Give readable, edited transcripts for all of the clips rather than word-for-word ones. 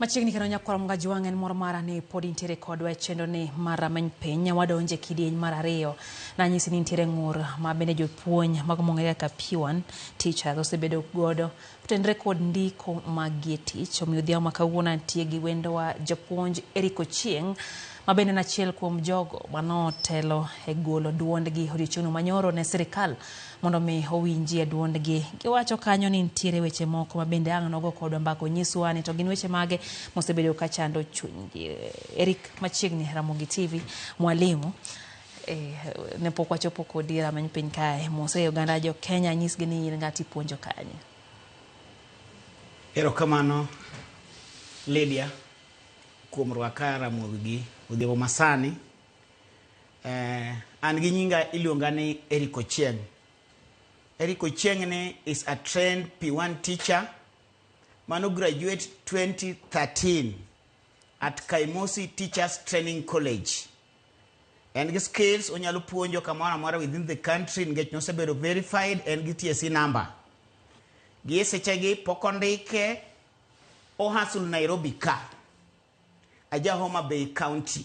Machiegni kendo nyakwar Mgajwang' en mor mara ni pod intiere kodwa e chenro ni mar rameny piny. Wadonje kidieny mar ariyo. Nanyisi ni nitiere ng'ur ma bende jopuonj mag mong'ere kaka P1 teachers osebedo godo kotenore kod ndiko mag gi e tich. Omiyo odhiambo ma kawuono antie gi wendowa japuonj Eric Ochieng' ma bende en achiel kuom jogo manotelo e golo duondgi odiochieng'no manyoro ne sirikal mondo mi owinjie duondgi. Giwacho kanyo ni nitiere weche moko ma bende ang' nogo kodwa mbaka onyiswa ni to gin weche mage mosebedo ka chando chunygi. Eric machiegni Ramogi TV, mwalimu ne pok wachopo kodi e rameny piny kae. Mose oganda jo Kenya nyisgi ni in ng'ati puonjo kanye. Erokamano Lydia kuom rwaka Ramogi gi odhiambo masani. An gi nyinga iluonga ni Eric Ochieng. Eric Ochieng ni is a trained P1 teacher mano graduate 2013 at Kaimosi Teachers Training College. En gi skills onyalo puonjo kamoro amora within the country nikech nosebedo verified en gi TSC number. Gi e sechegi pok ondike o hustle Nairobi ka. Aja Homa Bay County.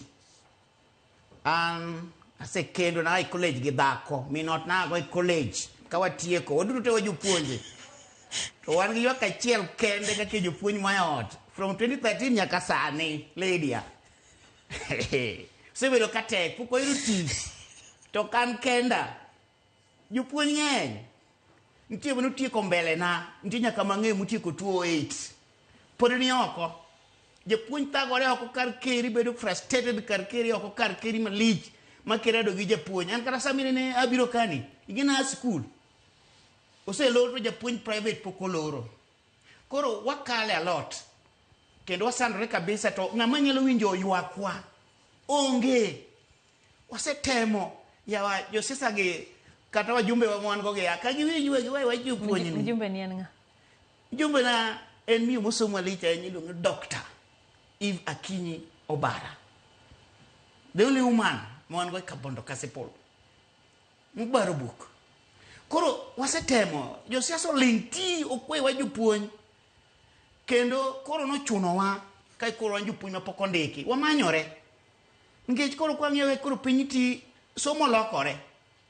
An asekendo na e college gi dhako, min ot nago e college ka watieko, waduto te wajopuonje. To wan gi ywak achiel kende kaka jopuonj ma e ot from 2013 nyaka sani, Lydia. Osebedo ka tek, pok wayudo tich. To ok an kenda. Jopuonj ng'eny. Nitie manotieko mbele na, nitie nyaka mang'eyo motieko 208. Pod ni oko. Japuonj thagore oko kar keri, bedo frustrated kar keri oko kar keri malich ma kirado gi japuonj. An kata sama inene abiro kani, ing'e school. Oselor to japuonj private pok oloro. Koro wakale a lot. Kendo wasandore kabisa to ng'ama nyalo winjo ywakwa onge. Wasetemo yawa josiasa gi kata wajumbe wa wan go gi ya ka giwinj we giwe wach jopuonj ni. Mjumbe ni en ng'a? Mjumbe na en miyo mosomo malich ahinya iluongo ni Dr. Eve Akinyi Obara. The only woman ma wan go e Kabondo Kasipul. Mobaro buk. Koro wasetemo, josiasa oling' ti okwe wa jopuonj. Kendo koro nochunowa ka koro wan jopuonj mapok ondiki, wamanyore. Nikech koro kwang'iyo koro piny ti, somo lokore.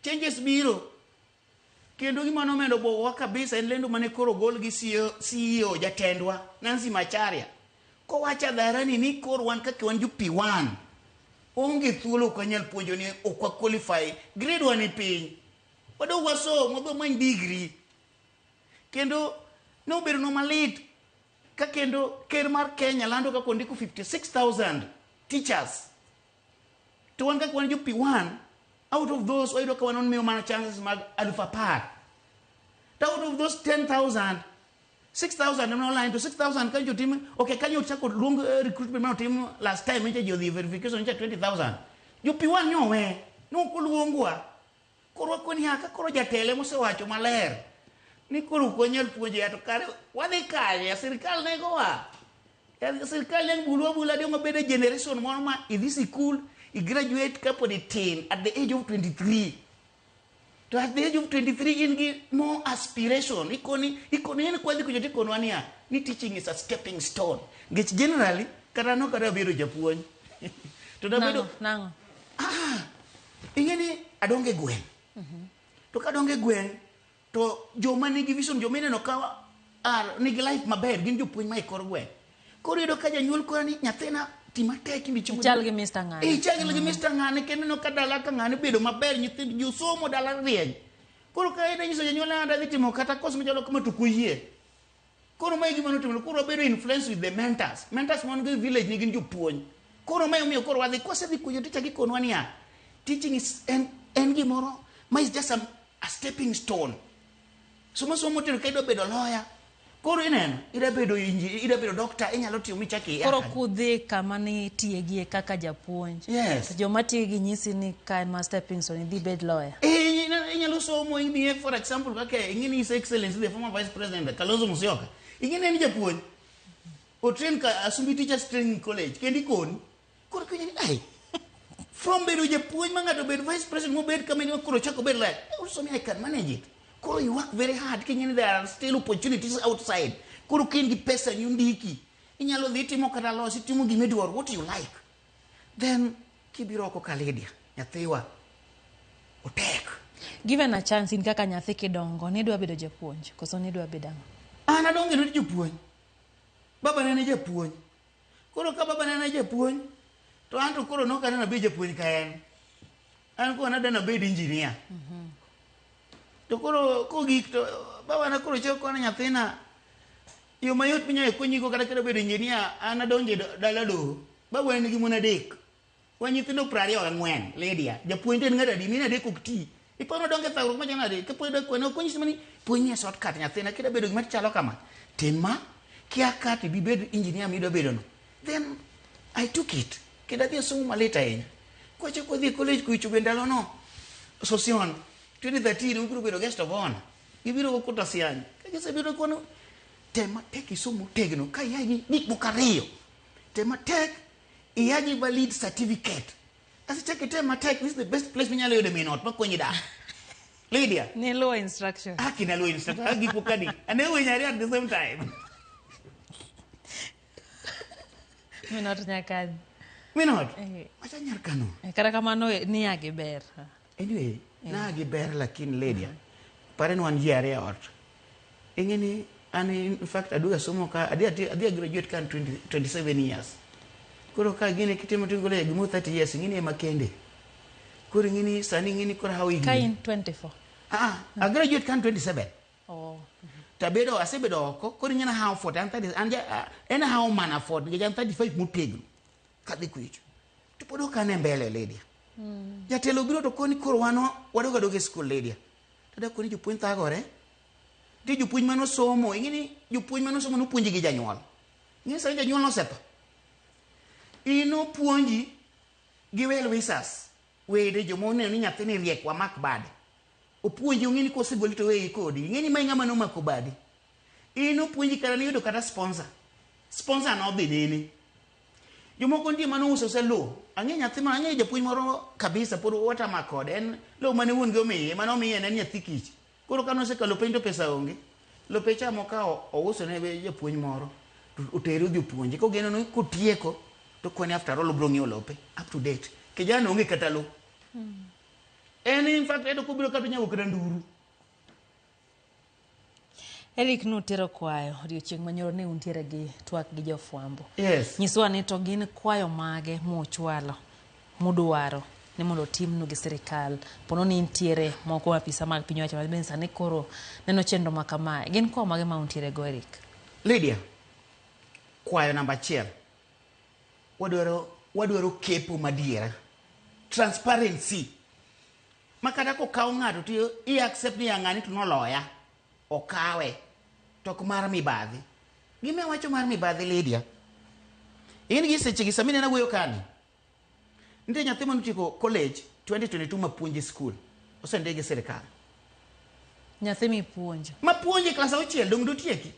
Changes biro. Kendo gima nomedo bwogowa kabisa en lendo mane koro ogol gi CEO, CEO jatendwa Nancy Macharia. Kowacho hadharani ni koro wan kaka wan jo P1 onge thuolo ok wanyal puonjo ni ok wa qualify grade wa ni piny. Wadog wasom wadhi wamany degree. Kendo nobedonwa malit ka kendo ker mar Kenya lando kaka ondiko 56,000 teachers. To wan kaka wan jo P1 out of those wayudo ka wan omiyo mana chances mag 10,000. To out of those 10,000 6,000 ema online to 6,000 kanyo otim okay kanyo ochako luong recruitment mane otim last time nyocha ji odhi verification nyocha 20,000. Jo P1 nyowe nok oluongwa. Koro wakoni ka koro jatelo emosewacho maler ni koro ok wanyal puonjo ya to kare wadhi kanye? Sirikal negowa. Sirikal ne bulwa abula dong wabed e generation moro ma idhi sikul i graduate kapod itin at the age of 23. To at the age of 23 in gi more aspiration. Ikoni ikoni en kwadhi kucho tikonwa niya ni teaching is a stepping stone. Nikech generally kata an ok adwa bedo japuonj. To dabedo Nang'o? Ah, ing'e ni adongo e gweng'. To kadongo e gweng' to joma nigi vision joma ineno ka are nigi life maber gin jopuonj ma e kor gweng'. Koro iyudo ka janyuol kora ni nyathina ti matek imbi chopo. Ichal gi Mr. Ng'ane. Ichal gi Mr. Ng'ane kendo ineno ka dala ka ng'ane bedo maber nyithind josomo dala rieny. Koro ka inyiso janyuol ni adhi timo kata course machalo kama to ok oyie. Koro mae gima notimore, koro wabedo influence with the mentors. Mentors mon go e village ni gin jopuonj. Koro mae omiyo koro wadhi, kwasedhi puonjo ticha gikonwa niya, teaching is en gimoro ma is just a stepping stone. Somo somo tero ka idwa bedo lawyer, koro ineno, idwa bedo idwa bedo doctor, inyalo timo michak iya Koro kudhi kama nitiegie kaka japuonj. Yes. To joma tiegi nyisi ni ka en ma stepping stone idhi bed lawyer. Inyalo somo ing'iye for example kaka ing'e ni His Excellency the former Vice President Kalonzo Musyoka. Ing'e ni en japuonj. Otrain ka Asumbi Teachers Training College kendo ikoni. Koro kiwinjo ni ai from bedo japuonj ma ng'ato bed vice president mobed kama en koro chako bed like also me I can manage it. Koro you work very hard king'e ni there are still opportunities outside. Koro ka in gi pesa ni ondiki. Inyalo dhi timo kata los, itimo gima idwaro, what you like. Then kibiro oko ka Lydia, nyathiwa, otek. Given a chance in kaka nyathi kidongo, nidwa bedo japuonj koso nidwa bedo ang'o? An adongo e lwet jopuonj. Baba ne en japuonj. Koro ka baba ne en japuonj, to an to koro nok aneno abed japuonj ka en. An koro nadwa nabed engineer. To koro kogik to baba na koro chako kona nyathina yo mayot minyalo konyigo kata kidwa bedo engineer an adonjo e dala doho. Baba ne nigi mon adek. Wan nyithindo 24, Lydia. Japuonj to en ng'at adi? Mine adek ok ti. Iparo ni odongo e thagruok machalo nade? Kapod idok kwane, ok onyisi mana ni puonj ni e shortcut nyathina kidwa bedo gima chalo kama. Tim ma, kia ka to ibibed engineer midwa bedo no. Then I took it. Kendo adhi asomo malit ahinya. Kwachako wadhi e college kuicho be ndalono, Sosion, 2013 ubiro bedo guest of honor. Gibiro go kuta siany. Ka gisebiro kono, tem matek isom motegno ka ia gi gik moko ariyo. Tem matek ia gi valid certificate. Asechako item matek, this is the best place minyalo yude min ot makonyi dak. Lydia. Niluwo instruction. Aki naluwo instruction. Aki gik moko adi. Ane winyo ariyo at the same time. Min ot nyaka Min ot? Eh. Wacha nyar kano. Kata kamano niya gi ber. Anyway, na gi ber lakini Lydia. Pare ni wan ji ariyo e ot. Ing'e ni an in fact aduogo asomo ka adhi adhi adhi a graduate ka an 20, 27 years. Koro ka gini kitimo to golo gimoro 30 years ing'e ni ema kende. Koro ing'e ni sani ing'e ni koro hawo higni. Ka in 24. Ah, a graduate ka an 27. Oh. Tabedo asebedo oko koro ing'e ni hawo 40 an 30 an ja en hawo mana 40 nikech an 35 motegno kadhi kuicho. To pod ok ane mbele Lydia. Jatelo biro to koni koro wan wadog adoga e skul Lydia. To adwa koni jopuonj thagore. Nitie jopuonj mane osomo, ing'e ni jopuonj mane osomo nopuonji gi janyuol. Ing'e ni sani janyuol nosetho. In nopuonji gi well wishers, wede joma oneno ni nyathini riek wamak bade. Opuonji ong'e ni kosegoli to oweyi kodi. Ing'e ni mae ng'ama nomako badi. In nopuonji kata niyudo kata sponsor. Sponsor nodhi nene. Jomoko nitie mane ouso ose lowo. Ang'e nyathi ma ang'e japuonj moro kabisa pod watama kode. En lowo mane wuon gi omiye, mane omiye ne en nyathi kich. Koro kane osekalo penj to pesa onge. Lope cha mokawo ouso ne japuonj moro. To otere odhi opuonje. Kogeno ni kotieko to koni after all obiro ng'iewo lope up to date. Kijana onge kata lowo. En in fact en kobiro kata onyalo kata nduru. Eric nutero kwayo odiochieng' manyoro ne untiere gi twak gi jofwambo. Yes. Nyiswa ni to gin kwayo mage muchwalo mudwaro ni mondo otimnu gi sirikal pono ni nitiere moko apisa mag piny owacho ma sani koro neno chenro ma kamae. Gin kwayo mage ma untiere go Eric? Lydia, kwayo namba achiel. Wadwaro wadwaro kepo madiera. Transparency. Ma kata kokaw ng'ato to i accept ni ng'ani to noloya. Okawe. To ok mar mibadhi. Gima wacho mar mibadhi Lydia. In gi seche gi sami nena wuoyo kani. Nitie nyathi manotieko college 2022 mapuonjo e skul. Osendik gi sirikal. Nyathi mipuonjo. Mapuonjo e klas auchiel dong' dotieki.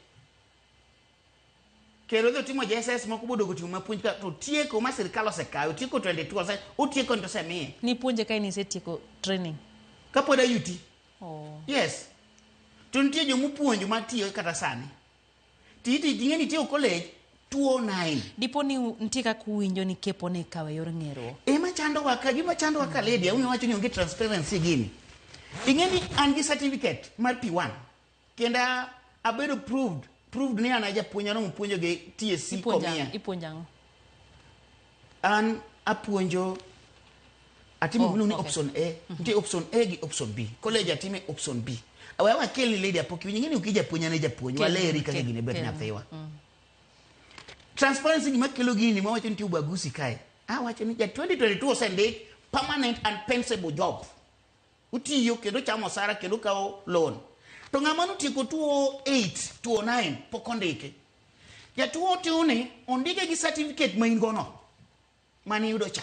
Kendo odhi otimo JSS moko bodogo timo mapuonj ka to tieko ma sirikal osekawe. Otieko 22 ose otieko to osemiye. Nipuonje ka in isetieko training. Kapod ayuti. Oh. Yes. To nitie jomopuonjo matiyo kata sani. Titi ing'e ni tieko college 209. Dipo ni nitie kaka uwinjo ni kepo ni ikawo e yor ng'eruok. Ema chandowa ka gima chandowa ka Lydia umi wacho ni onge transparency gini. Ing'e ni an gi certificate mar P1 kendo abedo proved ni an a japuonj aromo puonjo gi TSC komiya. Ipuonjo ang'o? An apuonjo atimo Oh, gimiluongo ni okay. option A. Nitie option A gi option B. College atime option B. We wakel ni Lydia pok iwinjo ing'e ni ok ijapuonj an e japuonj waleri kaka gini ber nyathiwa. Transparency gima kelo gini mawacho ni nitie ubaguzi kae. Awacho ni ja 2022 osendik permanent and pensionable job. Otiyo kendo chamo osara kendo kawo loan. To ng'ama notieko 2008, 2009 pok ondike. Jatuo tiuni ondike gi certificate ma in go no. Mane iyudo cha.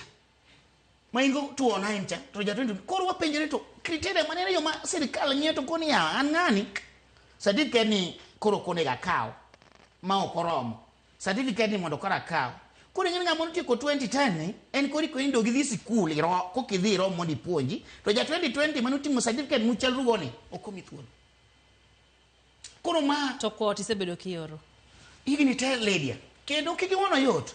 Ma in go 2009 cha to ja 20 koro wapenjore to criteria mane yo ma sirikal ng'iyo to koni ya an ng'ani certificate ni koro ok onego akaw ma ok oromo. Certificate ni mondo koro akaw. Koro ing'e ni ng'ama notieko 2010 ni en koro ikoni dog idhi sikul iro koka idhi irom mondo ipuonji to ja 2020 mane oting'o certificate muchalru go ni ok omi thuolo. Koro ma To kwayo tisebedo kioro. Higni te Lydia. Kendo kik iwuono yot.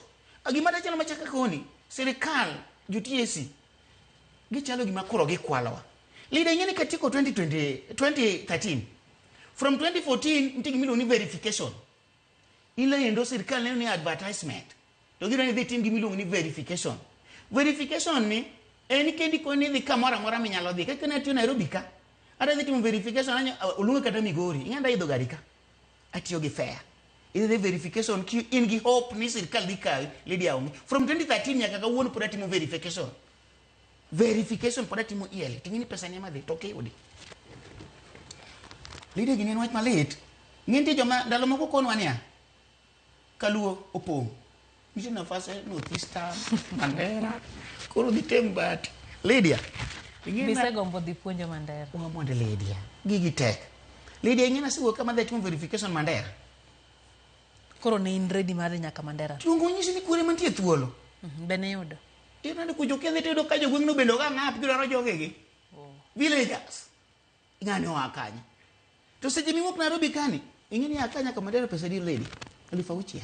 Gima dachielo machaka koni, sirikal, jo TSC, gichalo gima koro gikwalowa. Leader ing'e ni katieko 2020, 2013, from 2014 nitie gima iluongo ni verification. Ilendo sirikal neno ni advertisement. To gidwa ni idhi tim gima iluongo ni verification. Verification ni en kendi koni idhi kamoro amora minyalo dhi. Kaka ne atiyo Nairobi ka, adwa dhi timo verification anyo oluonga kata Migori. Ing'e ni idho gari ka. Atiyo gi fare. Idhi verification ki in gi hope ni sirikal dhi kawi, Lydia onge. From 2013 nyaka kawuono pod atimo verification. Verification pod atimo yearly. Ting'e ni pesa ni ema dhi to ok iyudi. Lydia gini en wach malit. Ng'e nitie joma ndalo moko konwa niya, kaluo opong'. Nitie nafas e North Eastern, Mandera. Koro dhi tem bahati. Lydia. Ing'e na- Bisegombo dhi puonjo Mandera. Wa mondo Lydia. Gigi tek. Lydia ing'e nasewuok kama dhi timo verification Mandera. Koro ne in ready mar dhi nyaka Mandera. Tuongo nyisi ni kure mantie thuolo. Be ne iyudo? Iyudo ni kucho kidhi tiyudo ka jogweng'no bende oga ng'ap gidwaro jogegi. Villagers. Ng'ani oa kanye? To seche miwuok Nairobi kani, ing'e ni aka nyaka Mandera pesa adi lady? 6,000.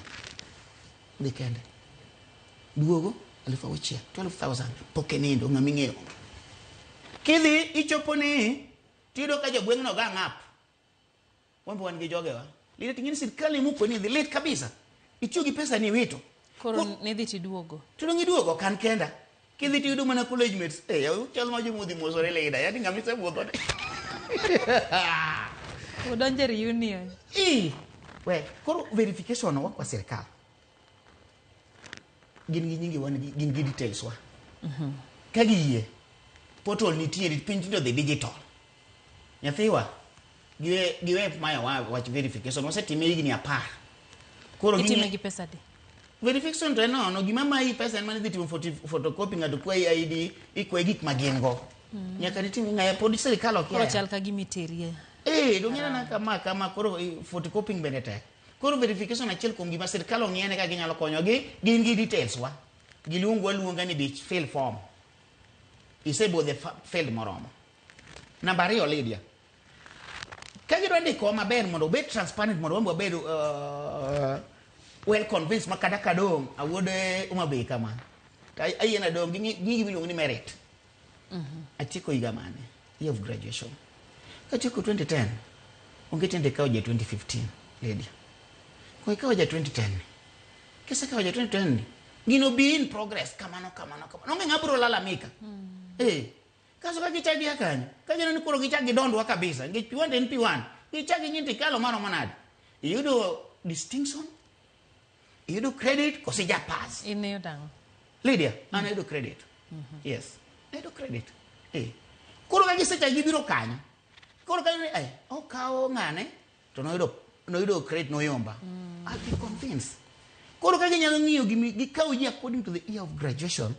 Dhi kende. Duogo 6,000, 12,000. Pok inindo ng'ama ing'eyo. Kidhi ichopo ni tiyudo ka jogweng'no ga ng'ap. Wan be wan gi jogewa. Lady ting'e ni sirkal ema okoni idhi lit kabisa. Itiyo gi pesa ni iwito. Koro nidhi tiduogo. To dong' iduogo ok an kenda. Kidhi tiyudo mana college mates. Eh, yaw chal ma joma odhi mosore leader. Yaani ng'ama isebudhone. Udonjo e reunion. Ii. We, koro verification wakwa sirkal. Gin gi nyinge wan gi gin gi details wa. Ka giyie, portal nitie piny tinde odhi digital. Nyathiwa, giwe giwe mayo wa wach verification wasetime higni 10. Koro Itime gi pesa adi? Verification to en nono, gima mayi pesa en mana dhi timo photocopy ng'ato kwayi ID, ikwayi gik ma gin go. Nyaka nitim ng'aya pod sirikal ok Koro chal ka gima iterie. Eh, dong' ineno kama kama koro photocopying bende tek. Koro verification achiel kuom gima sirikal ong'iye ka ginyalo konyo gi gin gi details wa. Giluongo aluonga ni bi fill form. Isebudho e field moromo. Namba ariyo Lydia. Ka gidwa ndikowa maber mondo obed transparent mondo wan be wabed well convinced ma kata kadong' awuod Homa Bay kama. To ayie nadong' gi gima iluongo ni merit. Atieko higa mane? Year of graduation. Katieko 2010, onge tiende ikawo ja 2015, Lydia. Ko ikawo ja 2010 ni. Kisekawo ja 2010 ni, gino be in progress kamano kamano kamano. Onge ng'ama biro lalamika. Eh. Kaso ka gichak gia kanyo, ka gineno ni koro gichak gidondwa kabisa, nikech P1 to en P1, gichak ging'i ni tikalo maromo nade. Iyudo distinction, iyudo credit, koso ija pass. In iyudo ang'o? Lydia, an ayudo credit. Yes, ayudo credit. Eh. Koro ka gisechak gibiro kanyo, koro ka eh, okawo ng'ane, to noyudo noyudo credit noyomba. I'll be convinced. Koro ka ginyalo ng'iyo gimi gikawo ji according to the year of graduation,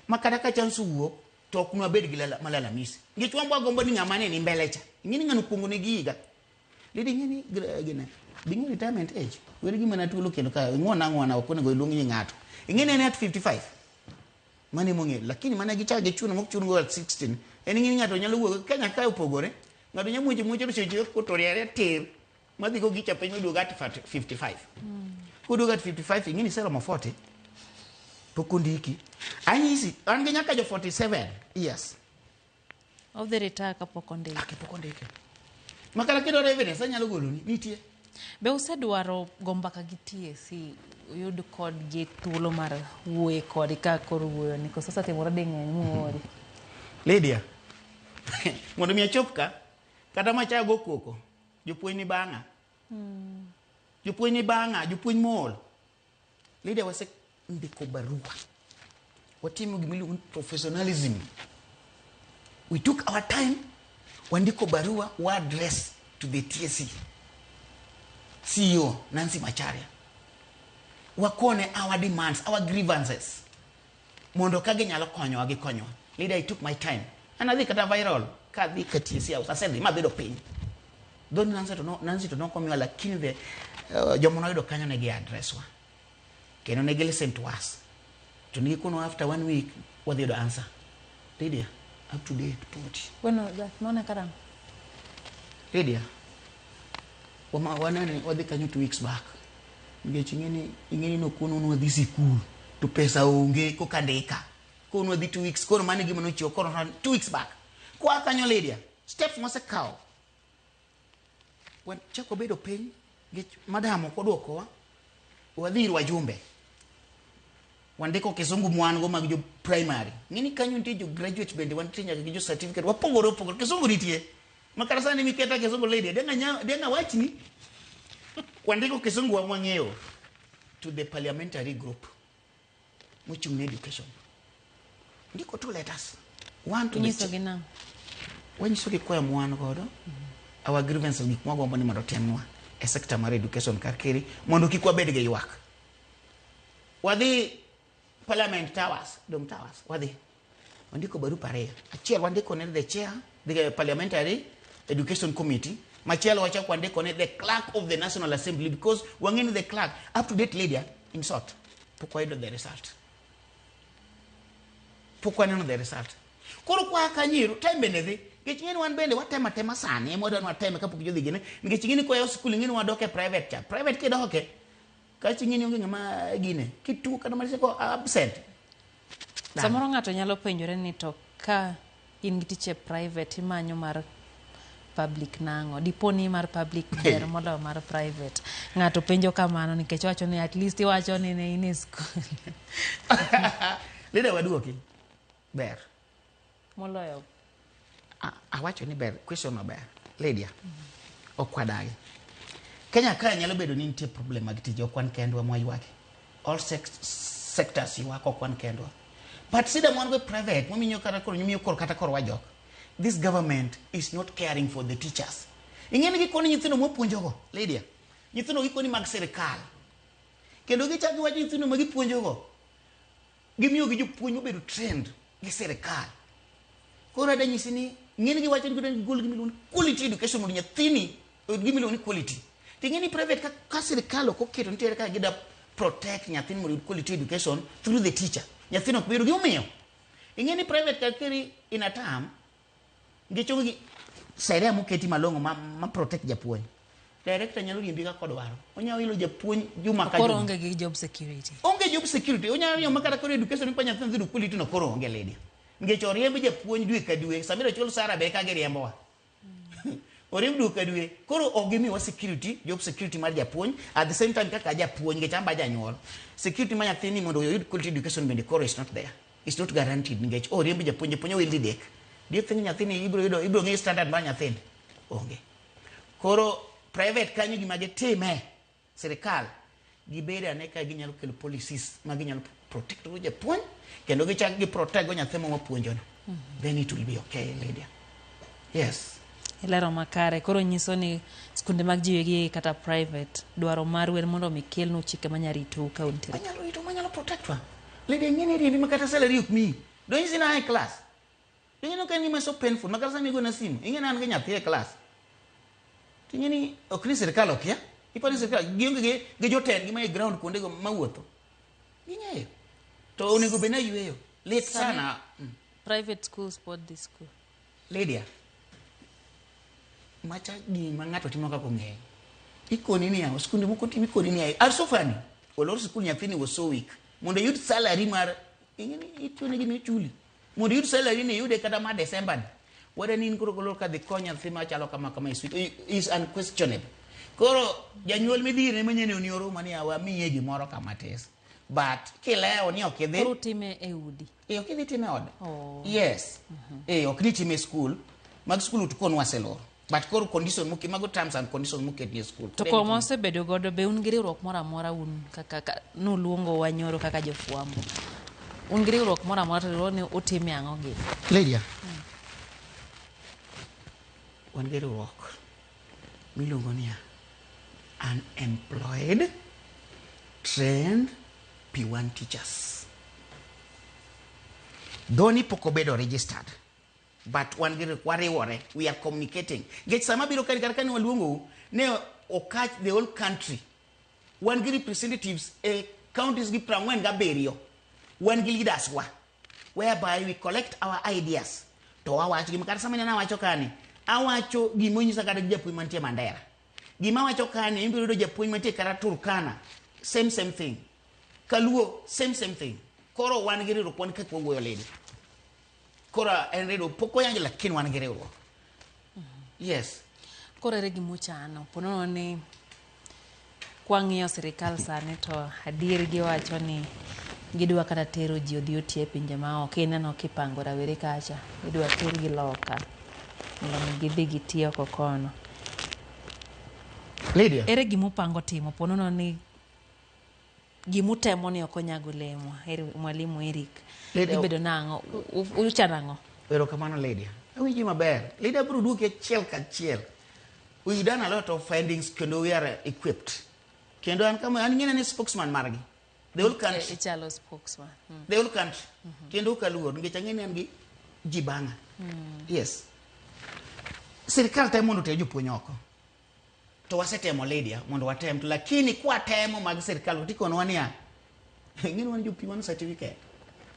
ma kata ka chance owuok to ok nwabed gi malalamisi. Nikech wan wagombo ni ng'ama ne ni mbele cha. Ing'e ni ng'ano okuongo negi higa. Lady ing'e ni gine, be ing'e retirement age? Weri gima na thuolo kendo ka ing'uona ang'uona ok onego iluong nying ng'ato. Ing'e ni en at 55. Mano ema ong'eyo. Lakini mana gichak gichuno mok chun go at 16. En ing'e ni ng'ato nyalo wuok Kenya kae opogore. Ng'ato nyalo muocho muocho to seche kotoriere tir. Madhi go gicha piny oduogo at 55. Koduogo at 55 ing'e ni iseromo 40. Pok ondiki. Anyisi, an gi nyaka jo 47 years. Odhi retire kapok ondike. Ake pok ondike. Makata kidwaro evidence anyalo goloni, nitie. Be usedwaro go mbaka gi TSC uyud kodgi thuolo mar wuoye kodgi ka koro wuoyo ni koso osetimore ding'eny muori? Lydia, mondo mi achop ka, kata machak go koko, jopuonj ni bang'a. Jopuonj ni bang'a, jopuonj mool. Lydia wase ndiko barua. Watimo gima iluongo ni professionalism. We took our time, wandiko barua, wa address to the TSC. CEO Nancy Macharia. Wakone our demands, our grievances. Mondo ka ginyalo konyowa gikonywa. Lydia, I took my time. An adhi kata viral, ka adhi ka TSC house, asedhi mabedo piny. Though Nancy to no, Nancy to nokomiwa lakini the joma noyudo kanyo ne gi address wa. Kendo ne gi listen to us. To ne gikono after one week wadhi yudo answer. Lydia, up to date poti. When was that? Mano karang'o? Lydia, wanene wadhi kanyo 2 weeks back. Nikech ing'eni nokono nwadhi sikul to pesa onge koka ndika. Koro nwadhi 2 weeks, koro mano e gima nochiwo koro 2 weeks back. Kwa kanyo, Lydia, steps mosekawo. Wachako bedo piny nikech madam ok odwokowa. Wadhi ir wajumbe. Wandiko kisungu mwan go mag jo primary. Ng'eni kanyo nitie jo graduate bende, wantie nyaka gi jo certificate. Wapogore opogore. Kisungu nitie. Ma kata sani miketa kisungu, Lydia, dang' awachni. Wandiko kisungu wa mwang'eyo to the parliamentary group mochung' ne education. Ndiko two letters. One to the Inyisogi nang'o? Wanyisogi kwayo mwan godo, our grievances, gik mwagombo ni mondo otimnwa e sector mar education kar keri mondo kik wabed gi ywak. Wadhi Parliament Towers, Dom Towers, wadhi wandiko barupe ariyo. Achiel wandiko ne the chair, the parliamentary education committee. Machielo wachako wandiko ne the clerk of the National Assembly, because wang'e ni the clerk up to date, Lydia, in short, pok wayudo the result, pok waneno the result. Koro kwa kanyiru time bende dhi, nikech ing'eni wan bende watemo atema sani ema wadwa ni wateme kapok jodhi gine, nikech ing'eni koyaw skul, ing'eni wadok e private cha. Private kidoke kacha, ing'eni onge ng'ama gine kituo kata mana ko absent. Samoro ng'ato nyalo penjore ni to ka in gi tich e private, imanyo mar public nang'o? Dipo ni mar public ber moloyo mar private? Ng'ato penjo kamano nikech owacho ni at least iwacho ni ne in e skul. Lydia, waduoki ber moloyo. Awacho ni ber, question no ber, Lydia. Ok wadagi Kenya ka nyalo bedo ni nitie problem mag tije. Ok wan kendwa mwaywake, all sectors ywak, ok wan kendwa. But sida mwan go e private momiyo kata koro miyo koro kata koro wajok, this government is not caring for the teachers. Ing'e ni gikoni nyithindo mwapuonjogo, Lydia, nyithindo gikoni mag sirikal, kendo gichako giwacho nyithindo ma gipuonjogo gimiyo gi jopuonj mobedo trained gi sirikal. Koro ada nyisi ni ng'eni giwacho ni gidwa gol gima iluongo ni quality education mondo nyathini oyud gima iluongo ni quality. To ing'e ni private ka sirikal ok oketo nitiere kaka gida protect nyathini mondo oyud quality education through the teacher, nyathino ok bi yudo. Gimomiyo ing'e ni private ka keri in a term, nikech onge gi sheria moketi malong'o ma protect japuonj, director nyalo riembi kaka odwaro, onyalo ilo japuonj juma ka Koro juma. Onge gi job security. Onge job security. Onyalo miyo makata koro education pa nyathi dhi yudo quality no koro onge, Lydia, nikech oriemb japuonj dwe ka dwe. Samiro chul sara be ka giriembowa, oriemb dwe ka dwe. Koro ok gimiwa security, job security mar japuonj. At the same time, kaka japuonj, nikech an ba janyuol, security mar nyathini mondo oyud quality education bende koro is not there, is not guaranteed, nikech oriemb japuonj, japuonj owil didek. Do you think nyathini ibiro yudo, ibiro ng'eyo standard mar nyathini? Onge. Koro private kanyo gima gitime, sirikal gibed ane ka ginyalo kelo policies ma ginyalo protect go japuonj kendo gichak gi protect go nyathi ma wapuonjono, then it will be okay, Lydia. Yes. Ilero makare. Koro nyiso ni skunde mag ji wegi kata private, dwaro maru en mondo mi kelnu chike manya ritou ka untiere. Manyalo rito, manyalo protect wa. Lydia, ing'e ni riembi ma kata salary ok miyi. Donjisi na e class, ing'e ni ok en gima so painful ma kata sama igona simu, ing'e ni an gi nyathi e class, to ing'e ni ok ni sirikal okia. Iparo ni sirikal gionge gi jotendgi ma e ground kuondego mawuotho, ging'eyo to onego bed ni ayweyo lit sana. Private schools pod dhi school. Lydia, macha gima ng'ato timo kaka ong'eyo. Ikoni niya, skunde moko timo ikoni niya, are so funny. Olor sikul, nyathini was so weak. Mondo iyud salary mar ing'e ni itiyo ne gima ichuli. Mondo iyud salary ni iyude kata mar December ni. Wada ni in koro kolor kadhi kony nyathi machalo kama kama is, is unquestionable. Koro janyuol midhire manyene oni oruma ni wamiye gimoro kama tis. But kilewo ni ok idhi. Koro utime e udi. E ok idhi time ode. Oh. Yes. Ok ni time e school. Mag school to kon waseloro. But koro condition moke mago, terms and conditions moket ni school. To koma osebedo godo be un gi riwruok moro amora un kaka nuluongo wa nyoro kaka jofwambo? Un gi riwruok moro amora to riwruok ni utime ang'o gi? Lydia. Wan gi riwruok miluongo niya Unemployed Trained P1 Teachers. Dhoni pok obedo registered. But wan gi wariwore, we are communicating. Nikech sama biro kani kata kane waluongou, ne okach the whole country. Wan gi representatives e counties gi 47. Wan gi leaders wa. Whereby we collect our ideas. To wawacho gima kata sama ineno awacho kani, awacho gima onyisa kata gi japuonj mantie Mandera. Gima awacho kani, ibiro yudo japuonj mantie kata Turkana. Same same thing. Kaluo, same same thing. Koro wan gi riwruok wan kaka wawuoyo lady. Koro en riwruok pok wayanjo lakini wan gi riwruok. Yes. Koro ere gima uchano? Po nono ni kwang'iyo sirikal sani to adier giwacho ni gidwa kata tero ji odhi oti e pinje maoko. Ineno kipango rawere kacha, idwa tergi loka mondo mi gidhi giti oko kono. Lydia. Ere gima upango timo? Po nono ni gimutemo ni ok onyago olemo. Mwalimu Eric. Lydia. Dhi bedo nang'o? Uchano ang'o? Erokamano Lydia. Awinji maber. Lydia biro duoki achiel kachiel. We've done a lot of findings kendo we are equipped. Kendo an kama an ng'ene ni spokesman margi. The whole country. Ichalo spokesman. The whole country. Kendo ok aluor nikech ang'e ni an gi ji bang'a. Yes. Sirikal temo mondo oter jopuonj oko. To wasetemo Lydia mondo watem to lakini kwatemo mag sirikal to ikonowa niya ing'e ni wan jo P1 certificate.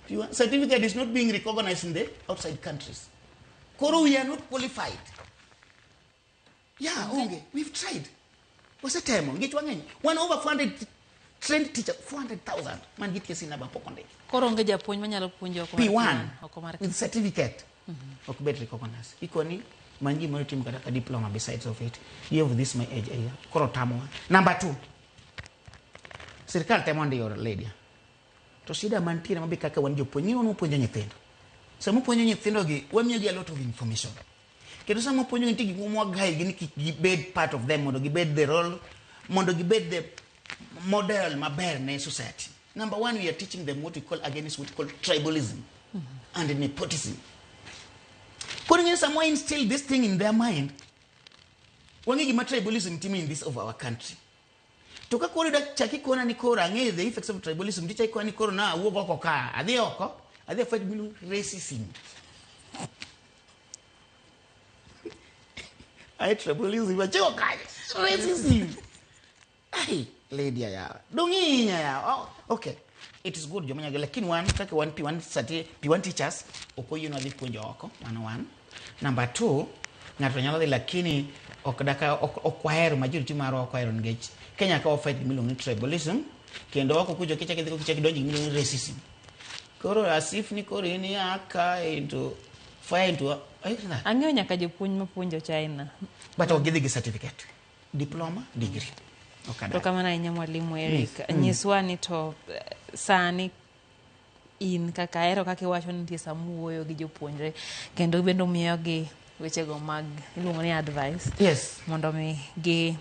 P1 certificate is not being recognized in the outside countries. Koro we are not qualified. Yeah, onge. We've tried. Wasetemo nikech wang'eny. Wan over 400 trained teacher, 400,000 man gi TSC number pok ondiki. Koro onge japuonj manyalo puonjo oko mar P1 P1, oko mar with certificate ok bed recognized. Ikoni many gimoro itim kata ka diploma besides of it. You have this my age area. Koro tamowa. Number 2. Sirkal temo ndiyo Lydia. To shida mantiere mabe kaka wan jopuonj, ni wan wapuonjo nyithindo. Sama wapuonjo nyithindo gi, wamiyogi a lot of information. Kendo sama wapuonjo nitie gik moko mwagayo gi ni kik gibed part of them mondo gibed the role, mondo gibed the model maber ne society. Number one, we are teaching them what we call against what we call tribalism and nepotism. Koro ing'e sama wa instill this thing in their mind, wang'e gima tribalism timo in this of our country. To ka koro ida chak ikona ni koro ang'eyo the effects of tribalism, tichak ikona ni koro na awuog oko ka, adhi oko, adhi fight gimiluongo ni racism. Ai tribalism, achiko kanyo, racism. Ai, Lydia yawa. Dong' ihinya yawa. Oh, okay. It is good joma nyagi, lakini wan kaka wan P1 sati P1 teachers ok oyienwa dhi puonjo oko, mano one. Number 2, ng'ato nyalo dhi lakini ok daka ok, ok wahero majority marwa ok wahero nikech Kenya ka wa fight gimiluongo ni tribalism kendo oko kucho kichak idhi kichak idonjo gimiluongo ni racism. Koro as if ni koro in ia ka into fire into are you that? Ang'eyo nyaka jopuonj mapuonjo China. But ok gidhi gi certificate. Diploma, degree. Ok To kamano ahinya mwalimu Eric. Nyiswa ni to sani in kaka ahero kaka iwacho ni nitie sama uwuoyo gi jopuonjre kendo bende umiyogi wechego mag iluongo ni advice. Yes. Mondo mi gi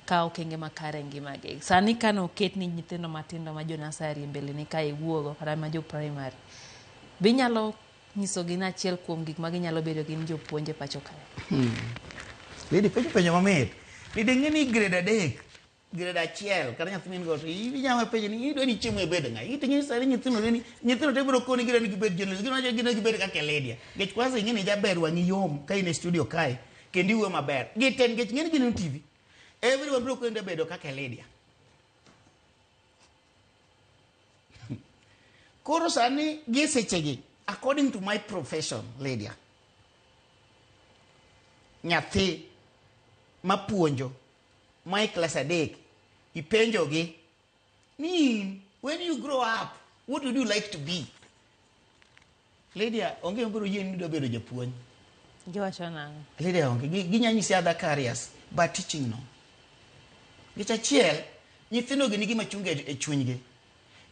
kaw okenge makare e ngimagi. Sani kane oket ni nyithindo matindo ma jo nursery e mbele ni kae iwuogo kata ma jo primary, be inyalo nyisogi ni achiel kuom gik ma ginyalo bedo gin jopuonj e pacho kae? Lady, penjo penjo mamit. Lady, ing'e ni grade 3, grade 1, kata nyathi min go to inyalo penjo ni idwa ni chiemo ibed ng'a? Iti ng'e sani nyithindo ni nyithindo te biro koni gidwa ni gibed journalist, gidwa ni gibed kaka Lydia. Nikech kwanza ing'e ni jaber wang'i yom ka in e studio kae kendo iwuoyo maber. Gite nikech ing'e ni gineno TV. Everyone biro koni bedo kaka Lydia. Koro sani gi sechegi, according to my profession, Lydia, nyathi mapuonjo ma e klas 3 ipenjogi ni when you grow up what would you like to be? Lydia, onge mabiro yie ni idwa bedo japuonj. Giwacho nang'o? Lydia onge, ginya nyisi other careers, but teaching no. Nikech achiel, nyithindo gi nigi machunga e chunygi.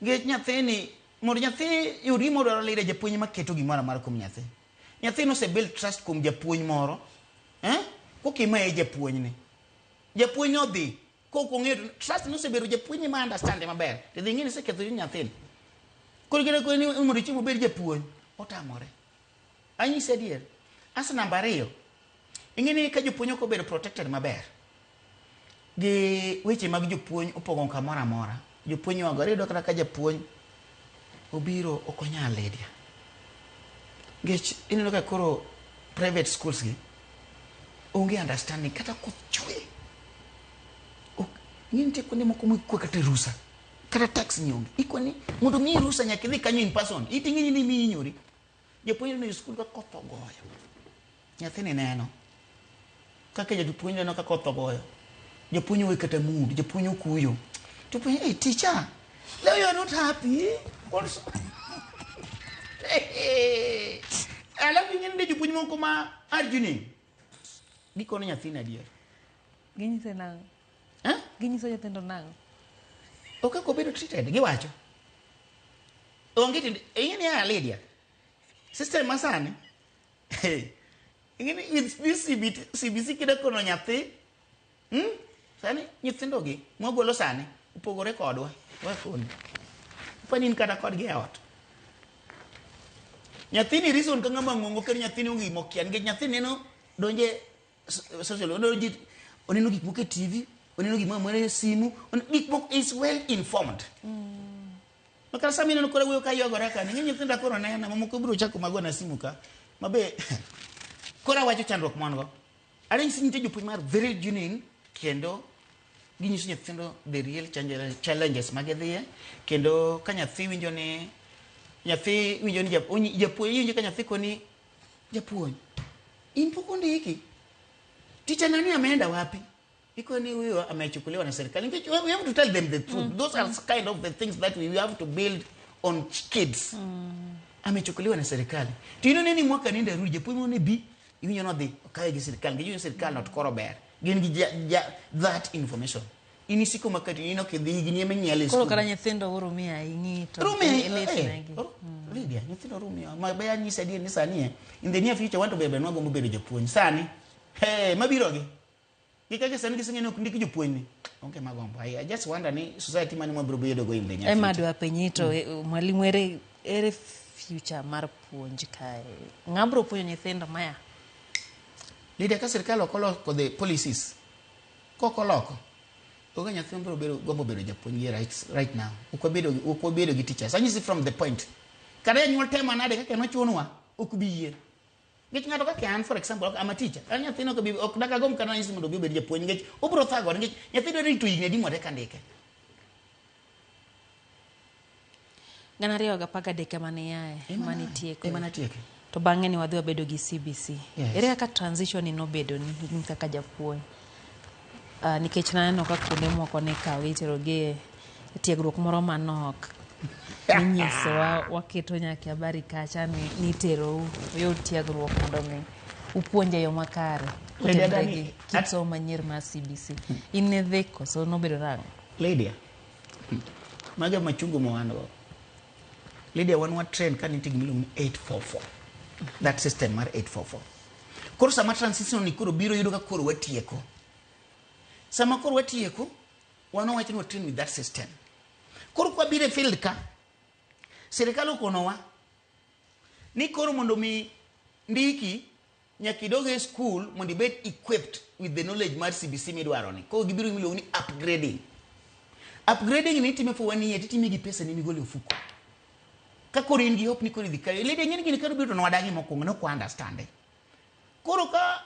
Nikech nyathini, mondo nyathi yud gima odwaro Lydia, japuonj ema keto gimoro amora kuom nyathi. Nyathino ose build trust kuom japuonj moro, eh? Koka imaye japuonjni. Japuonj odhi, kok ong'eyo to trust nosebedo japuonj ni ma understand maber. To dhi ng'e ni iseketho chuny nyathini. Koro kendo koro ni mondo chieng' obed japuonj, otamore. Anyisi adier. As namba 2, ing'e ni ka jopuonj ok obedo protected maber, gi weche mag jopuonj opong'o kamoro amora. Jopuonj ywagore, iyudo kata ka japuonj obiro ok onyal Lydia. Nikech ineno ka koro private schools gi onge understanding kata koth chwe. Ok, ing'e nitie kuonde moko mikwa kata rusa. Kata tax ni onge. Ikwa ni mondo miyi rusa nyaka idhi kanyo in person. Iting'e ni imiyi ihinyori. Japuonj neno e skul ka koth ogoyo. Nyathini neno. Kaka japuonj neno ka koth ogoyo. Japuonj onge kata mood, japuonj okuyo. To penjo, hey, teacher, leo you are not happy. Also. Alafu ing'e ni jopuonj moko ma arjuni gikono nyathini adier. Ginyise nang'o? Eh? Ginyiso nyithindo nang'o? Ok kaka obedo treated, giwacho. Onge tiende, ing'e ni ya Lydia, system masani, ing'e ni with this CBT, CBC kida kono nyathi, Sani nyithindo gi mwagolo sani opogore kodwa, wakoni. Pani in kata kodgi e ot. Nyathini reason ka ng'ama ng'ongo kendo nyathini onge gima okia nikech nyathini neno donje social oneno oneno gik moko e TV, oneno gik moko e simu, gik moko is well informed. Ma kata sama ineno koro wuoyo ka ywagora ka, ni nyithinda koro nena, mamoko biro chako magona simu ka. Mabe koro awacho chandruok ma wan go. Anyisi nitie jopuonj mar very genuine kendo ginyiso nyithindo the real challenges ma gidhiye kendo ka nyathi winjo ni nyathi winjo ni japuonj iwinjo ka nyathi koni japuonj in pok ondiki ticha nani ameenda wapi ikoni huyo amechukuliwa na serikali nikech we have to tell them the truth. Those are kind of the things that we have to build on kids. Amechukuliwa na serikali to inone ni mwaka nenda rudi japuonj moro ne bi iwinjo nodhi okawe gi sirikal nikech iwinjo sirikal not koro ber gin gi that information in isiko makati in ok idhi higni ema inyiele e Koro skul. Kata nyithindo urumia ing'i to Rumia, ilit negi. Lydia, nyithindo rumia. Ma be anyisi adier ni sani in the near future wanto be nwagombo bedo japuonj. Sani, hey, mabiro gi. Gi kaka sani giseng'e ni ok ndik jopuonj ni. Onge magombo. I just wonder ni society mane mwabiro bedo go in the near Ema future. adwa penji to mwalimu ere future mar puonj kae? Ng'a biro puonjo nyithindo maya? Lydia, ka sirkal ok oloko the policies, kok oloko, onge nyathi mabiro bedo gombo bedo japuonj gi right now. Ok wabedo gi teachers. Anyisi from the point. Kata janyuol temo nade kaka nochunwa, ok bi yie. Nikech ng'ato kaka an, for example, I'm a teacher. An nyathino ok bi ok dakagomb kata nanyisi mondo obi obed japuonj nikech obiro thagore nikech nyathi dwaro rito higni adi mondo eka ndike. 2013 ema ne iaye, Ema ema nitieko. Ema natieke. To bang'e ni wadhi wabedo gi CBC. Yes. Ere kaka transition ni nobedo ni in kaka japuonj? Nikech naneno ka kuonde moko ne ikawo itero gi e tiegruok moro manok. Ninyisowa waketo nyaka habari kacha ni niterou uyud tiegruok mondo mi upuonj e yo makare. Lydia Kotenore Dani, gi kit somo manyien mar CBC. In ne dhi koso nobedo nang'o? Lydia, mago e machungo ma wan go. Lydia, wan wa train ka nitie gima iluongo ni 844. That system mar 844. Koro sama transition ni koro biro yudo ka koro watieko. Sama koro watieko, wan wawacho ni wa train with that system. Koro kwa biro e field ka, sirikal okonowa ni koro mondo mi ndiki nyaka idog e school mondo ibed equipped with the knowledge mar CBC midwaro ni. Koro gibiro gima iluongo ni upgrading. Upgrading ni itime for 1 year, titime gi pesa ni migolo e ofuko. Ka koro in gi hope ni koro idhi kayo. Lydia, ing'e ni gini kane obiro to nwadagi mokwongo, ne ok wa understand. Koro ka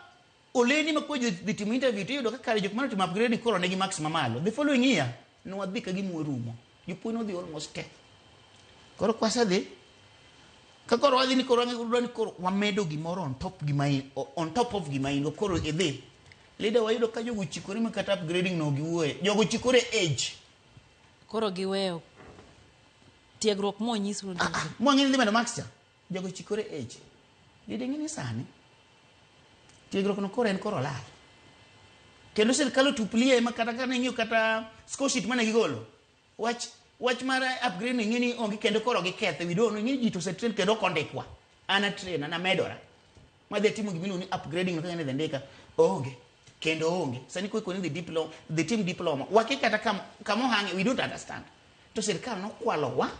oleni ma koro dhi timo interview to iyudo ka kare jok mane otimo upgrading koro nigi marks mamalo. The following year, nwadhi ka gima orumo. Jopuonj nodhi almost te. Koro kwasedhi, ka koro wadhi ni koro wang'e ni koro wamedo gimoro on top gima in, on top of gima in go, koro idhi. Lydia, wayudo ka jogo ochikore ma kata upgrading no giwuoye. Jogo ochikore age. Koro giweyo tiegruok monyisu ni Mwang'e ni dhi medo marks cha. Jogo ochikore age. Lydia, ing'e ni sani tiegruok no koro en koro olal. Kendo sirkal otuplie ma kata ka ing'iyo kata score sheet mane gigolo. Wach mar upgrade ni ing'e ni onge kendo koro gikethe. We don't know, ing'e ni ji to osetrain kendo ok ondikwa. An a train, an amedora. Madhi timo gima iluongo ni upgrading no kaka ne dhi ndika. Onge. Kendo onge. Sani koro koni dhi diploma, dhi tim diploma. Wakia kata kama ohange, we don't understand. To sirkal nokwalowa.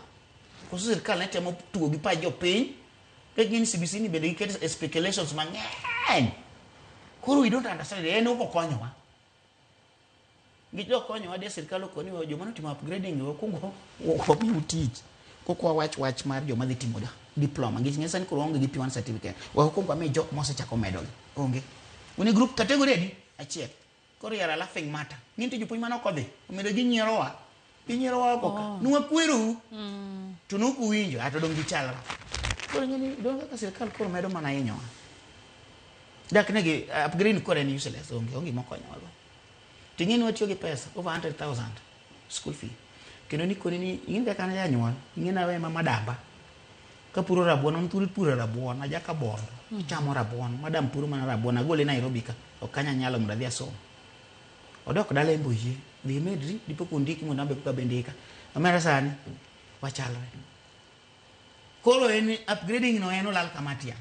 Koso sirkal ne temo tugo gi pach jopiny. Ka gin CBC ni bende giketo speculations mang'eny. Koro we don't understand. En ok okonyowa. Nikech okonyowa de sirkal okoni wa joma notimo upgrading wakwongo wamiu tich. Kok wawach wach mar joma dhi timo diploma. Nikech ng'e sani koro waonge gi P1 certificate. Wakwongo wami jok mosechako medogi. Onge. Un group category adi? Achiel. Koro you are a laughing matter. Ng'e nitie jopuonj mane ok odhi. Omiyo ginyierowa. Ginyierowa oko ka. Nwakwerou. To nok uwinjo. Ato dong' gichalra. Koro ing'e ni dong' kaka sirkal koro medo mana hinyowa. Dak ne gi upgrade koro en useless. Onge. Onge gima okonyowa go. To ing'e ni watiyo gi pesa over 100,000. School fee. Kendo nikoni ni ing'e kaka an janyuol, ing'e nawe mama damba. Kapuro rabuon, an thuolo puro rabuon, ajaka bondo, chamo rabuon, madam puro mana rabuon, agole Nairobi ka, ok kanya nyalo mondo adhi asom. Odok dala en be oyie, dhi imedri, dipo kondiki mondo an be koka be ndika. Omera sani, wachalre. Koro en upgrading no en olal kama tiang'.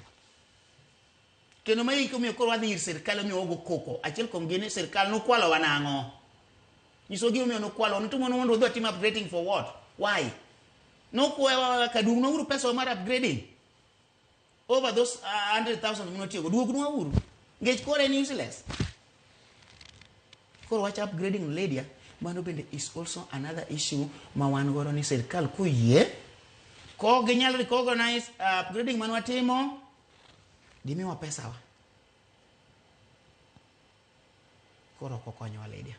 Kendo ma iko omiyo koro wadhi ir sirkal omiyo wago koko. Achiel kuom gi ni sirkal nokwalowa nang'o? Nyiso gima omiyo nokwalowa. Notimo mondo wadhi watim upgrading for what? Why? Nokwayowa ka duognwa uru pesa mar upgrading. Over those 100,000 manotiyogo, duognwa uru. Nikech koro en useless. Koro wach upgrading Lydia, mano bende is also another issue ma wan godo ni sirkal koyie, ko ginyal recognize upgrading mane watimo, gimiwa pesawa. Koro ok okonyowa Lydia.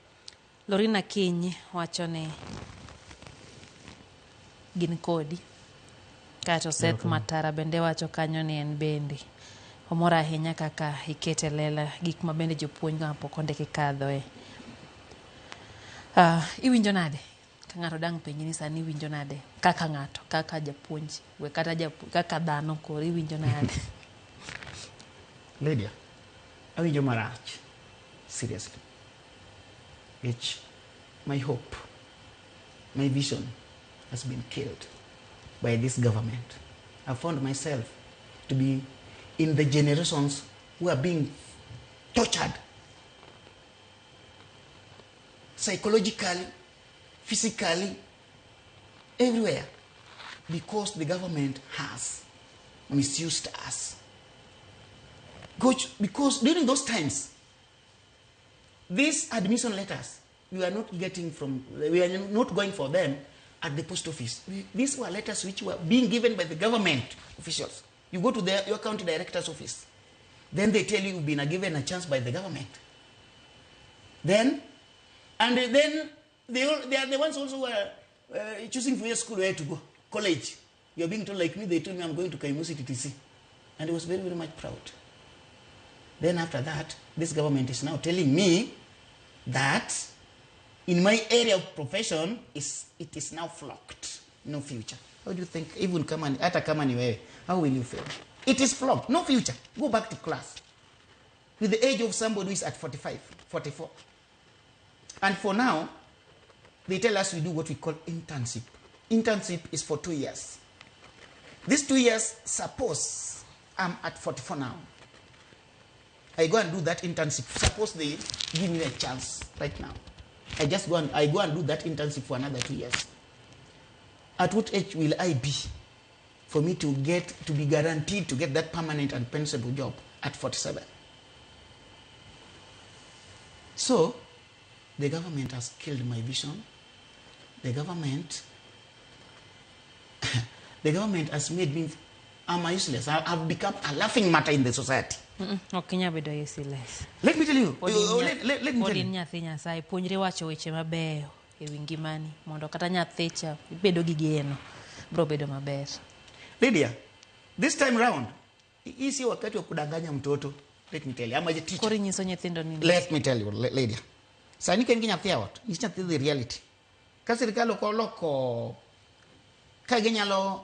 Lorina Kinyi wacho ni gin kodi. Kaeto Seth Matara bende wacho kanyo ni en bende omor ahinya kaka ikete lela gik ma bende jopuonj go pok ondiki kadhoe. Iwinjo nade ka ng'ato dang' penji ni sani iwinjo nade kaka ng'ato, kaka japuonj, we kata kaka dhano koro iwinjo nade? Lydia, awinjo marach. Seriously. Which my hope, my vision has been killed by this government. I found myself to be in the generations who are being tortured psychologically, physically, everywhere, because the government has misused us. Because during those times, these admission letters, we are not getting from, we are not going for them at the post office. These were letters which were being given by the government officials. You go to your county director's office. Then they tell you you've been given a chance by the government. Then they are the ones also who are choosing for your school where to go, college. You're being told, like me, they told me I'm going to Kaimusi TTC. And I was very, very much proud. Then after that, this government is now telling me that in my area of profession, it is now flocked. No future. How do you think, even kama ni, hata kama ni wewe, how will you feel? It is flocked. No future. Go back to class. With the age of somebody who is at 45, 44. And for now, they tell us we do what we call internship. Internship is for 2 years. These 2 years, suppose I'm at 44 now. I go and do that internship. Suppose they give me a chance right now. I just go and I go and do that internship for another 2 years. At what age will I be for me to get to be guaranteed to get that permanent and pensionable job at 47? So the government has killed my vision. The government has made me, I'm useless. I've become a laughing matter in the society. Ok inyal bedo useless. Let me tell you. Pod Let me tell in you. nyathi Nyasaye, puonjri wacho weche mabeyo e wi ngimani mondo kata nyathi cha ibedo gi geno biro bedo maber. Lydia, this time round, hii si wakati wa kudanganya mtoto. Let me tell you, I'm a teacher. Koro inyiso nyithindo ni Let me tell you, Lydia. Sani ka in gi nyathi e ot, nyis nyathi the reality. Ka sirikal ok oloko ka ginyalo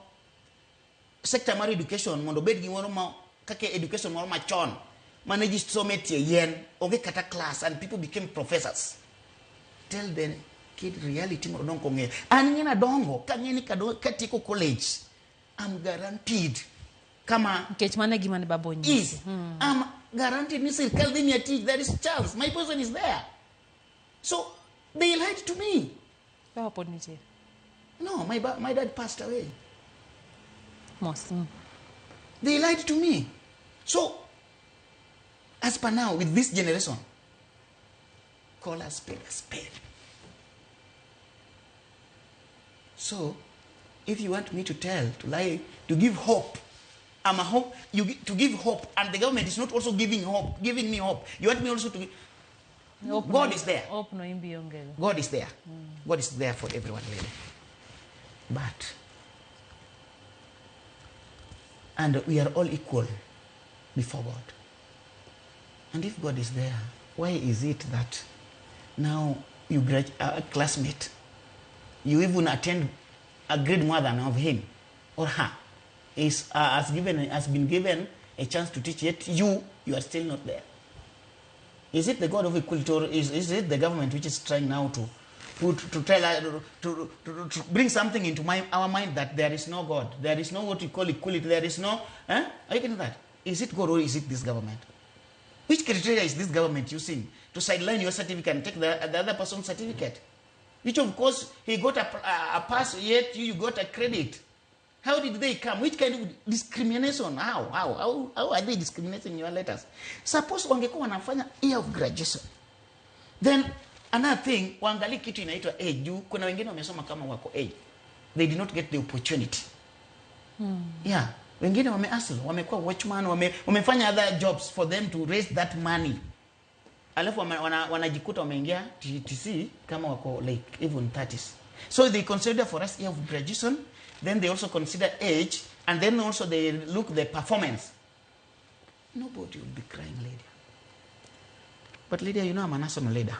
sector mar education mondo obed gimoro ma kaka education moro machon mane ji somo e tie yien, onge kata class and people became professors. Tell the kid reality mondo odong kong'eyo. An ng'e nadongo kang'e ni katieko college, I'm guaranteed kama Nikech mano e gima ne baba onyisi. is. I'm guaranteed ni sirikal dhi miya tich, there is chance, my person is there. So they lied to me. Baba pod nitie? No, my dad passed away. Mos. They lied to me. So, as per now, with this generation, call a spade a spade. So, if you want me to tell, to lie, to give hope, I'm a hope, you to give hope, and the government is not also giving hope, giving me hope. You want me also to give? Hope God no is there. Hope no imbi onge go. God is there. God is there for everyone, really. But, and we are all equal before God. And if God is there, why is it that now you a classmate You even attend a grade more than of him or her. Is, has been given a chance to teach, yet you are still not there. Is it the God of equality, or is it the government which is trying now to put, to tell, to bring something into our mind that there is no God, there is no what you call equality, there is no, eh? Are you getting that? Is it God or is it this government? Which criteria is this government using to sideline your certificate and take the other person's certificate? Which of course he got a pass, yet you got a credit. How did they come? Which kind of discrimination? How are they discriminating your letters? Suppose wangekuwa wanafanya year of graduation. Then another thing, waangalie kitu inaitwa age. Juu kuna wengine wamesoma kama wako age. They did not get the opportunity. Yeah. Wengine wame hustle, wamekuwa watchman, wamefanya other jobs for them to raise that money. Alafu wanajikuta wameingia TTC kama wako like even 30s. So they consider for us year of graduation, then they also consider age, and then also they look the performance. Nobody will be crying, Lydia. But Lydia, you know I'm a national leader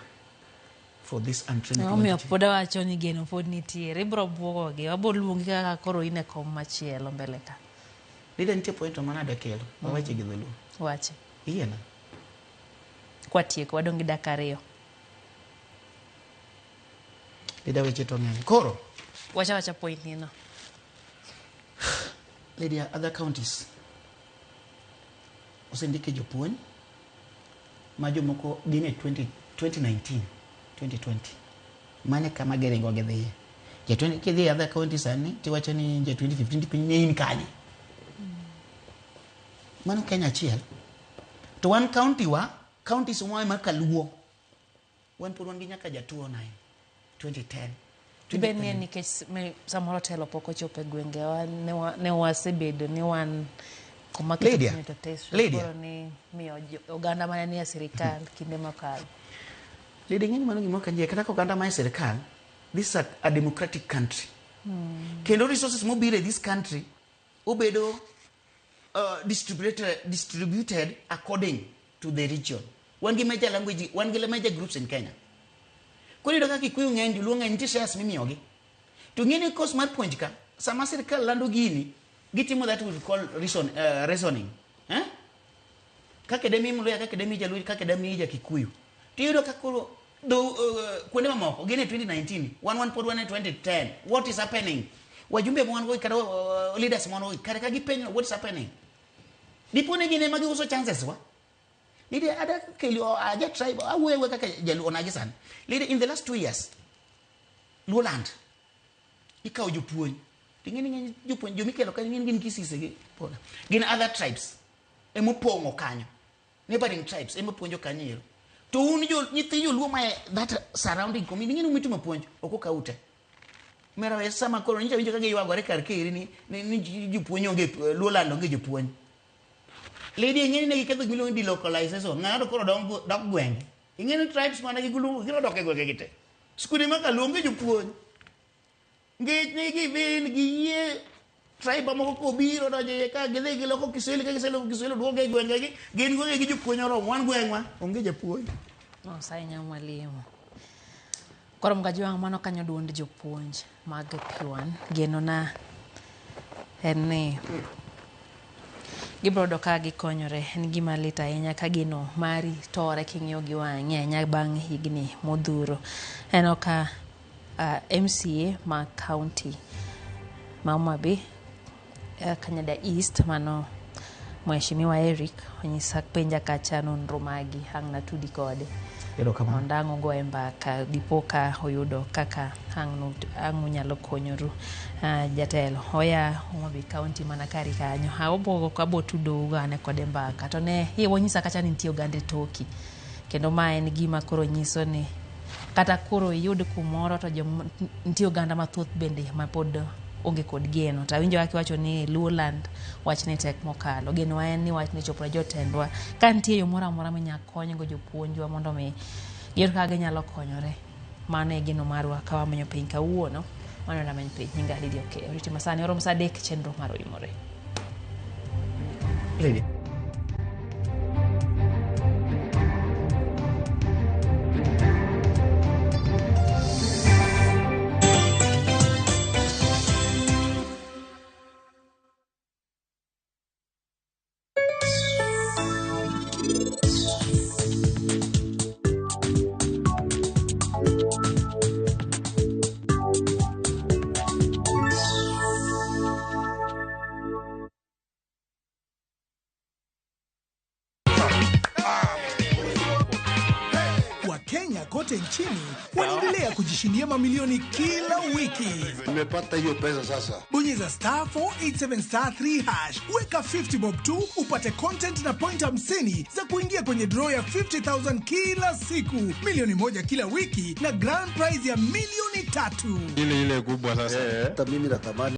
for this untrained Omiyo quantity. Pod awacho ni geno pod nitiere. Ibiro buogogi. Wabiro luongi kaka koro in e kom machielo mbele ka. Lydia, nitie point mana adwa kelo. Wawache gi dholuo. Wache. Iyiena. Kwatieko wadong' gi dakika 2. Lydia, weche to ng'eny. Koro, Wacha wacha point ni no. Lydia, other counties osendike jopuonj ma jomoko gin e 20, 2019 2020 mane kama giringo gidhiye. Ja 20 kidhi e other counties sani tiwacho ni ja 2015 piny ne in kanye. Mano Kenya achiel. To wan county wa, counties mwa ma kaluo. Wan pod wan gi nyaka ja 2009, 2010. Dibed ni en nikech samoro telo pok ochopo e gwengewa ne wasebedo ni wan kuma keto Lydia, piny to tesre. Lydia. Koro ni miyo oganda mane nie sirikal kinde mokalo. Lydia, ing'e ni mano gima ok ayie kata ka oganda ma e sirikal, this is a democratic country. Kendo resources mobiro e this country obedo distributed according to the region. Wan gi major language, wan gi major groups in Kenya. Koro iyudo ka Kikuyu ng'eny, Joluo ng'eny, nitie shares mimiyogi. To ing'e ni cost mar puonj ka, sama sirikal lando gini, gitimo that we call reasoning. Eh? Kaka demi Mluya, kaka demi Jaluo, kaka demi ja Kikuyu. To iyudo ka koro kuonde mamoko gin e 2019, wan pod wan e 2010. What is happening? Wajumbe ma wan go kata leaders ma wan go kata ka gipenjo what is happening. Dipo ni gin ema giuso chances wa. Leader, ada kelo aja tribe awuoyo kaka Jaluo onagi sani. Leader, in the last 2 years, Luoland ikawo jopuonj. Ting'e ni ng'eny jopuonj jomikelo kanyo ng'eny gin Kisii gi Poda. Gin other tribes emopong'o kanyo. Neighboring tribes emopuonjo kanyo ero. To un jo nyithi joluo ma e that surrounding community ng'eny umitimo puonj ok okaw te. Mera we sama koro nyicha winjo ka giywagore kar kaeri ni jopuonj onge Luoland onge jopuonj. Lady, ing'e ni ne giketho gimiluongo ni delocalization. Ng'ato koro dok gwenge. Ing'e ni tribes mana gigulu giro dok e gwenge gi te. Skunde ma kaluo onge jopuonj. Nikech ne gibin giyie tribe moko kobiro donjo iye ka gidhi giloko Kiswahili ka giseloko Kiswahili duogo e gwenge gi gin gwenge gi jopuonj oromo wan gweng'wa onge japuonj. Osayi mwalimu. Koro Mgajwang' mano kanyo duond jopuonj mag P1 geno na en ni gibiro yudo ka gikonyore. En gima lit ahinya ka geno mari tore king'iyo gi wang'i ahinya bang' higni modhuro. Aneno ka MCA ma county ma Homa Bay Kanyada East mano Mheshimiwa Eric onyisa penja kacha nonro magi ang' natudi kode. Erokamano. Mondo ang' ogoye mbaka dipo ka oyudo kaka ang' unyalo konyoru. Jatelo oya Homa Bay County mana kari kanyo. Abo tudou ane kode mbaka. To ne iye wanyisa kacha ni nitie oganda e toki. Kendo ma en gima koro nyiso ni kata koro iyud kumoro to nitie oganda mathoth bende ma pod onge kod geno. To awinjo kaka iwacho ni Luoland wachni tek mokalo. Genowa en ni wachni chopo ne jotendwa. Ka nitie yo moro amora minyalo konygo jopuonjwa mondo mi giyud kaka ginyalo konyore. Mano e geno marwa ka wamenyo piny kawuono. Mano en Rameny Piny. Nyinga Lydia Okeyo. Oriti masani oromo saa 3 chenro mar Oimore. Lydia. nchini wanaendelea kujishindia mamilioni kila wiki. Nimepata hiyo pesa sasa. Bonyeza *487*3#, weka 50 bob tu upate content na point 50 za kuingia kwenye draw ya 50,000 kila siku, 1 milioni kila wiki na grand prize ya milioni 3. Ile ile kubwa sasa. Hata mimi natamani.